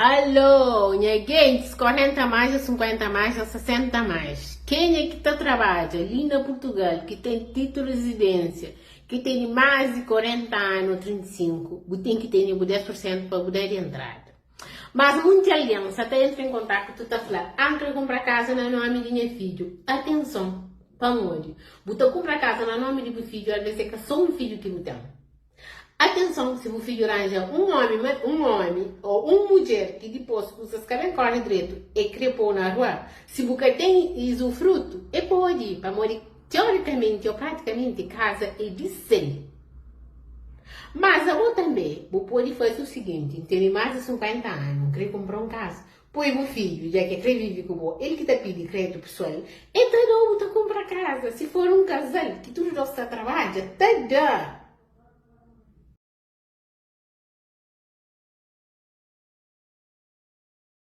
Alô, nha gentis, 40 mais ou 50 mais ou 60 mais, kenha ki ta trabadja li na Purtugal, ki ten titulu di rezidênsia, ki tene más di 40 anu ou 35, bu ten ki tene bu 10 pur sentu pa bu da di entrada. Mas munti algen sa ta entra en kontaktu ta fla, Ah, N kre kunpra kaza na nomi di nha fidju. Atenson! Pamodi? Bu ta kunpra kaza na nomi di bu fidju, alvês é ka sô un fidju ki bu ten. Atenson, si bu fidju ranja un omi, un omi ô un mudjer ki dipôs kuzas ka ben kóre dretu, e krê pô-u na rua, si bu ka ten izufrutu, e pode, pamodi teorikamenti ô pratikamenti kaza é di sel. Mas abo tanbê bu pode faze u siginti, N tene más di 50 anu, N krê kunpra un kaza. Poi bu fidju, dja ki e krê vive ku bo, el ki ta pidi kréditu pesoal, e ta da-u bu ta kunpra kaza. Si for un kazal ki tudu dôs ta trabadja, ta da.